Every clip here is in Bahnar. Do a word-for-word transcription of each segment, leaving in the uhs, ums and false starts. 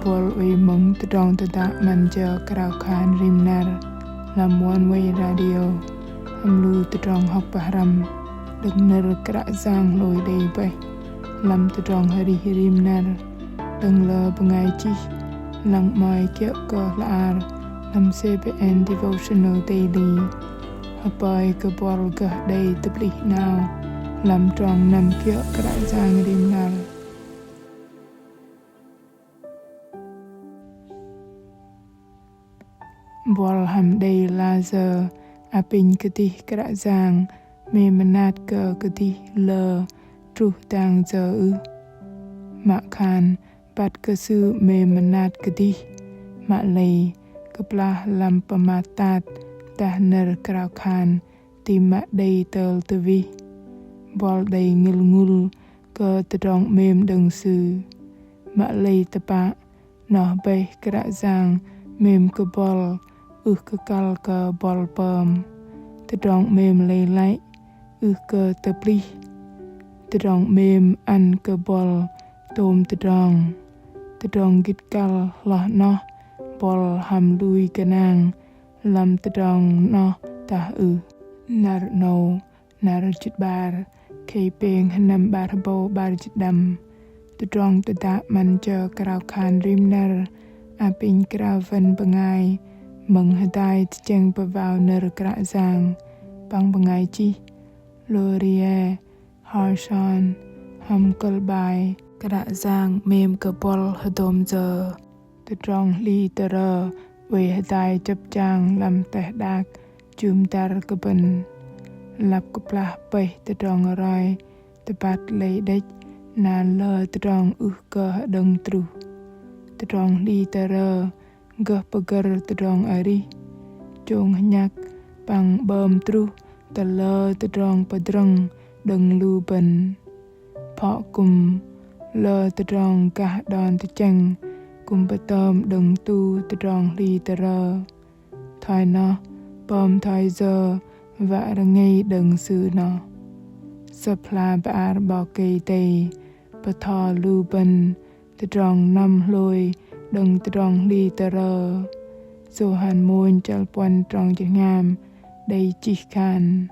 Buăl oei mơ̆ng tơdrong tơdă 'Măn Jơ Krao Khan Rim Năr lăm Oneway Radio hăm lu tơdrong hŏk pơhrăm đơ̆ng nơ̆r Kră Yang hlôi đei bơih lăm tơdrong arih rim năr đơ̆ng lơ bơngai chih lăng 'mơ̆i kiơ̆ kơ hla bơar lăm C B N Devotional Daily. Hơpơi kơ buăl gơh đei tơplih 'nao lăm trong năm kiơ̆ Kră Yang rim năr. Buăl hăm đei layơ apinh kơdih Kră Yang mêm mơnat kơ kơdih lơ truh dang yơ ưh? Mă khan băt kơ Sư mêm mơnat kơdih, mă lei kơplah lăm pơmat tat dah nơ̆r krao khan ti mă đei tơl tơwih, buăl đei ngŭl ngŭl kơ tơdrong 'mêm đơ̆ng Sư. Mă lei tơpă, noh bơih Kră Yang mêm kơ buăl ưh kơ kăl kơ buăl pơm. Tơdrong 'mêm lei lăi ưh kơ tơplih. Tơdrong 'mêm ăn kơ buăl tôm tơdrong. Tơdrong gĭt kăl hloh noh buăl hăm lui gơnang lăm tơdrong noh dah ưh? Năr 'nâu, năr jĭt 'bar, khei pêng sơnăm 'bar hơbâu 'bar jĭt đăm. Tơdrong tơdă 'Măn Jơ Krao Khan Rim Năr apinh krao wăn bơngai mơ̆ng hơdai tơchĕng pơwao nơ̆r Kră Yang păng bơngai chih Lorie Harson hăm kơ̆l bai Kră Yang mêm kơ buăl hơdôm yơ. Tơdrong hli tơrơ oei hơdai chơ̆p chang lăm teh đak jŭm dăr kơ bơ̆n. Lăp kơplah pơih tơdrong roi tơbăt lei đĕch na lơ tơdrong ưh kơ hơđơ̆ng truh. Tơdrong hli tơrơ gơh pơgơ̆r tơdrong arih, chông hơnhăk păng 'bơm truh tơ lơ tơdrong pơdrơ̆ng đơ̆ng lu bơ̆n. Phŏ kư̆m lơ tơdrong gah đon tơchĕng kư̆m pơtơm đơ̆ng tu tơdrong hli tơrơ. Thoi noh, pơm thoi yơ wă rơngei đơ̆ng Sư noh? Sơ̆p hla bơar 'Bok Kei-Dei bơtho lu bơ̆n tơdrong năm hlôi đơ̆ng tơdrong hli tơrơ. Yôhan mônh chăl puăn trong jơhngam đei chih khan: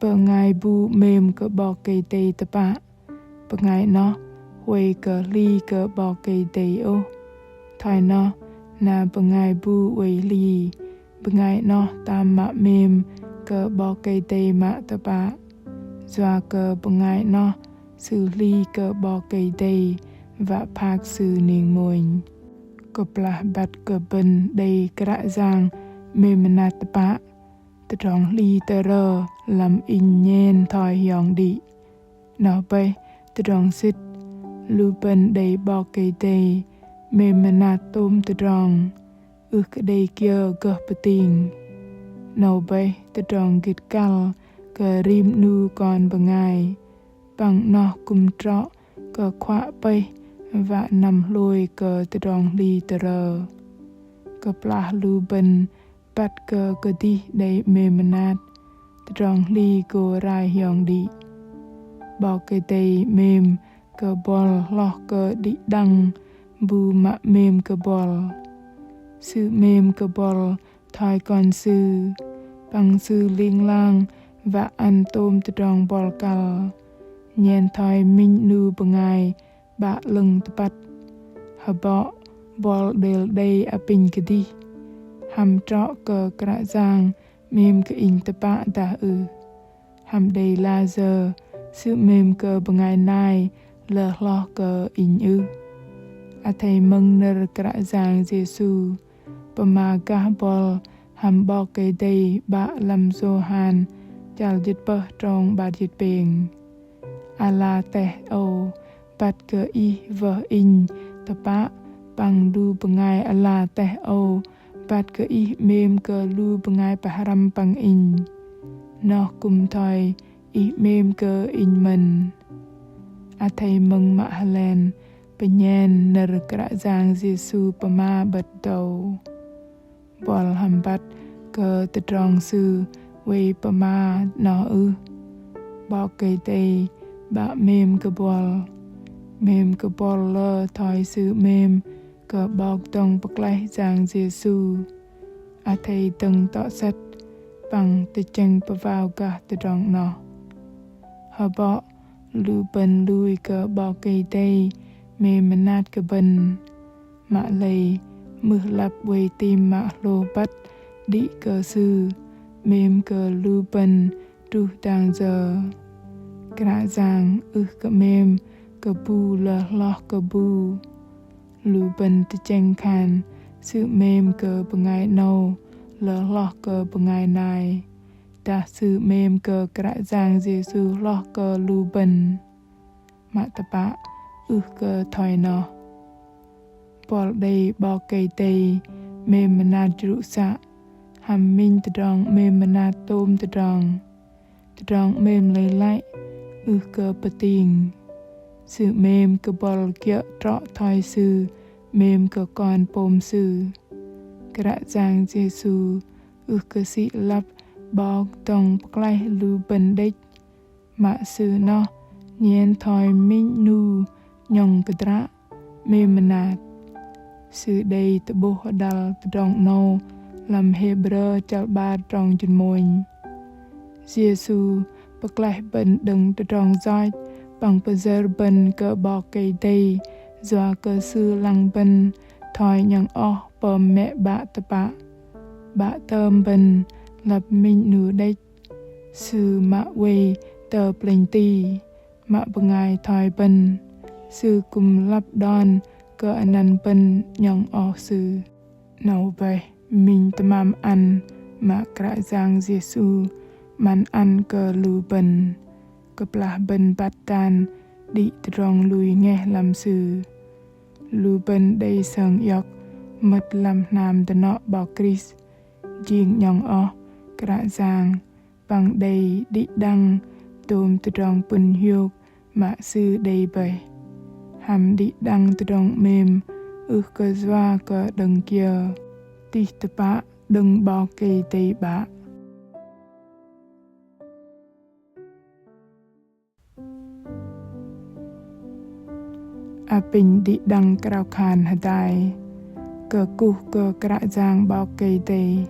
Bơngai bu 'mêm kơ 'Bok Kei-Dei tơpă, bơngai noh huay kơ hli kơ 'Bok Kei-Dei ôh. Thoi noh, na bơngai bu oei hli, bơngai noh tam mă 'mêm kơ 'Bok Kei-Dei mă tơpă. Yua kơ bơngai noh sư hli kơ 'Bok Kei-Dei wă phak sư ning mônh. Kơplah băt kơ bơ̆n đei Kră Yang mêm mơnat tơpă, tơdrong hli tơrơ lăm inh nhen thoi hiong đĭ. Noh bơih tơdrong sĭt, lu bơ̆n đei 'Bok Kei-Dei mêm mơnat tôm tơdrong, ưh kơ đei kiơ gơh pơting. Noh bơih tơdrong gĭt kăl kơ rim 'nu kon bơngai, păng noh kư̆m trŏ kơ khuă pơih wă năm hlôi kơ tơdrong hli tơrơ. Kơplah lu bơ̆n băt kơ kơdih đei 'mêm mơnat, tơdrong hli gô rai hiong đĭ. 'Bok Kei-Dei 'mêm kơ buăl hloh kơ đĭ đăng bu mă 'mêm kơ buăl. Sư 'mêm kơ buăl thoi Kon Sư, păng Sư ling lang wă ăn tôm tơdrong buăl kăl. Nhen thoi minh 'nu bơngai 'Bă 'lơ̆ng tơpăt. Hơbŏ buăl đêl đei apinh kơdih. Hăm trŏ kơ Kră Yang 'mêm kơ inh tơpă dah ưh? Hăm đei layơ Sư 'mêm kơ bơngai nai lơ hloh kơ inh ưh? Athei mơ̆ng nơ̆r Kră Yang Yêsu pơma gah buăl hăm 'Bok Kei-Dei 'Bă lăm Yôhan chăl jĭt pơh trong 'bar jĭt pêng. Ala teh âu băt kơ Ih wơh inh tơpă, păng lu bơngai ala teh âu băt kơ Ih 'mêm kơ lu bơngai pơhrăm păng inh. Noh kư̆m thoi Ih 'mêm kơ inh mơ̆n. Athei mơ̆ng mă hơlen pơnhen nơ̆r Kră Yang Yêsu pơma 'bơ̆t dâu. Buăl hăm băt kơ tơdrong Sư oei pơma noh ưh? 'Bok Kei-Dei 'Bă 'mêm kơ buăl. 'Mêm kơ buăl lơ thoi Sư 'mêm kơ 'Bok dŏng pơklaih Yang Yêsu, athei dơ̆ng tŏ sĕt păng tơchĕng pơwao gah tơdrong 'noh. Hơbŏ lu bơ̆n lui kơ 'Bok Kei-Dei 'mêm mơnat kơ bơ̆n. Mă lei mưh lăp oei tam mă hlôh băt đĭ kơ Sư 'mêm kơ lu bơ̆n truh dang yơ. Kră Yang ưh kơ 'mêm kơ bu lơ hloh kơ bu. Lu bơ̆n tơchĕng khan Sư 'mêm kơ bơngai 'nâu lơ hloh kơ bơngai nai, dah Sư 'mêm kơ Kră Yang Yêsu hloh kơ lu bơ̆n. Mă tơpă ưh kơ thoi noh. Buăl đei 'Bok Kei-Dei 'mêm mơnat jrŭ să, hăm minh tơdrong 'mêm mơnat tôm tơdrong. Tơdrong 'mêm lei lăi ưh kơ pơting. Sư 'mêm kơ buăl kiơ̆ trŏ thoi Sư 'mêm kơ kon pôm Sư. Kră Yang Yêsu ưh kơ sĭ lăp 'Bok dŏng pơklaih lu bơ̆n đĕch. Mă Sư noh nhen thoi minh 'nu 'nhŏng kơdră 'mêm mơnat. Sư đei tơ'bôh hơdăl tơdrong 'nâu lăm Hêbrơ chăl 'bar trong jơ̆n mônh. Yêsu pơklaih bơ̆n đơ̆ng tơdrong yoch păng pơyơ̆r bơ̆n kơ 'Bok Kei-Dei yua kơ Sư lăng bơ̆n thoi 'nhŏng oh pơm mĕ 'bă tơpă. 'Bă tơm bơ̆n lăp minh 'nu đĕch. Sư mă oei tơ plĕnh ti, mă bơngai thoi bơ̆n. Sư kư̆m lăp đon kơ anăn bơ̆n 'nhŏng oh Sư. 'Nâu bơih minh tơmam ăn mă Kră Yang Yêsu 'măn ăn kơ lu bơ̆n. Kơplah bơ̆n băt dan đĭ tơdrong lui ngeh lăm Sư. Lu bơ̆n đei sơng iŏk mơ̆t lăm hnam dơnŏ 'Bok Krist. Jing 'nhŏng oh Kră Yang păng đei đĭ đăng dôm tơdrong pŭn hiôk mă Sư đei bơih. Hăm đĭ đăng tơdrong 'mêm ưh kơ yua kơ đơ̆ng kiơ, tih tơpă đơ̆ng 'Bok Kei-Dei 'Bă. Apinh đĭ đăng krao khan hơdai. Kơkuh kơ Kră Yang 'Bok Kei-Dei.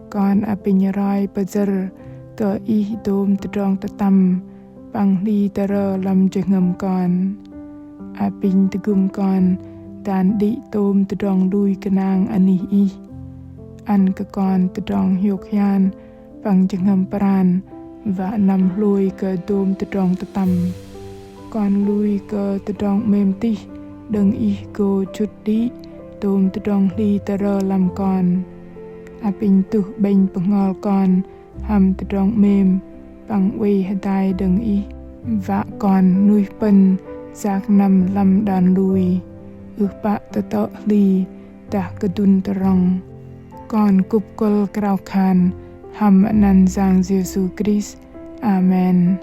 Kon apinh roi pơyơ̆r kơ Ih dôm tơdrong tơtăm păng hli tơrơ lăm jơhngơ̆m kon. Apinh tơgŭm kon dan đĭ tôm tơdrong lui gơnang anih Ih. Ăn kơ kon tơdrong hiôk hian păng jơhngơ̆m pran wă năm hlôi kơ dôm tơdrong tơtăm. Kon lui kơ tơdrong 'mêm tih đơ̆ng Ih gô chŭt đĭ dôm tơdrong hli tơrơ lăm kon. Apinh tuh 'bĕnh bơhngol kon hăm tơdrong 'mêm păng oei hơdai đơ̆ng Ih wă kon nuih pơ̆n yak năm lăm đon lui, ưh pă tơtơ̆ hli dah kơdŭn tơrŏng. Kon kŭp kơ̆l krao khan hăm anăn Yang Yêsu Krist. Amen.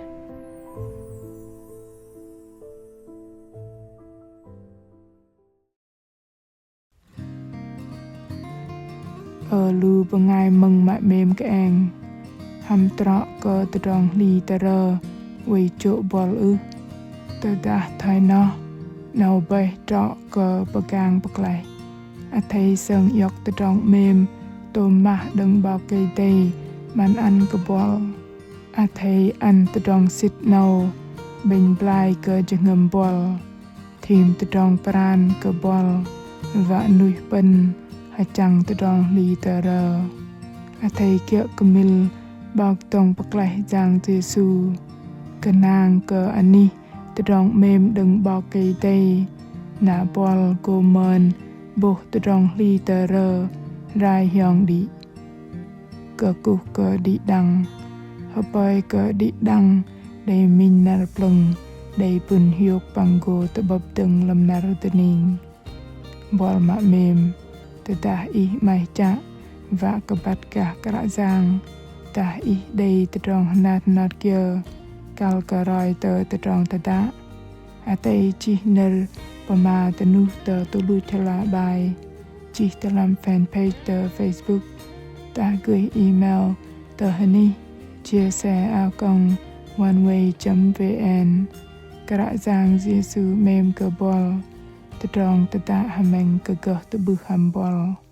Ơ lu bơngai mơ̆ng mă 'mêm kơeng, hăm trŏ kơ tơdrong hli tơrơ oei jô̆ buăl ưh? Tơdah thoi noh, 'nâu bơih trŏ kơ pơgang pơklaih. Athei sơng iŏk tơdrong 'mêm tôm mah đơ̆ng 'Bok Kei-Dei 'măn ăn kơ buăl. Athei ăn tơdrong sĭt 'nâu 'bĕnh blai kơ jơhngơ̆m buăl. Thim tơdrong pran kơ buăl wă nuih pơ̆n hơchăng tơdrong hli tơrơ. Athei kiơ̆ kơmil 'Bok dŏng pơklaih Yang Yêsu. Gơnang kơ anih tơdrong 'mêm đơ̆ng 'Bok Kei-Dei. Na buăl gô mơn 'bôh tơdrong hli tơrơ rai hiong đĭ. Kơkuh kơ đĭ đăng. Hơpơi kơ đĭ đăng đei minh năr plơ̆ng, đei pŭn hiôk păng gô tơ'bơ̆p dơ̆ng lăm năr dơning. Buăl mă 'mêm, tơdah ih 'maih chă wă kơ băt gah Kră Yang, dah ih đei tơdrong hơnat hơnot kiơ kăl kơ roi tơ tơdrong tơdă, athei chih nơ̆r pơma dơnuh tơ tơluch hla bai, chih tơ lăm fanpage tơ Facebook, dah gơih email tơ hơnih chia sẻ a còng oneway chấm vn. Kră Yang Yêsu 'mêm kơ buăl. tơdrong tơdah hơmĕng kơ gơh tơ'bưh hăm buăl.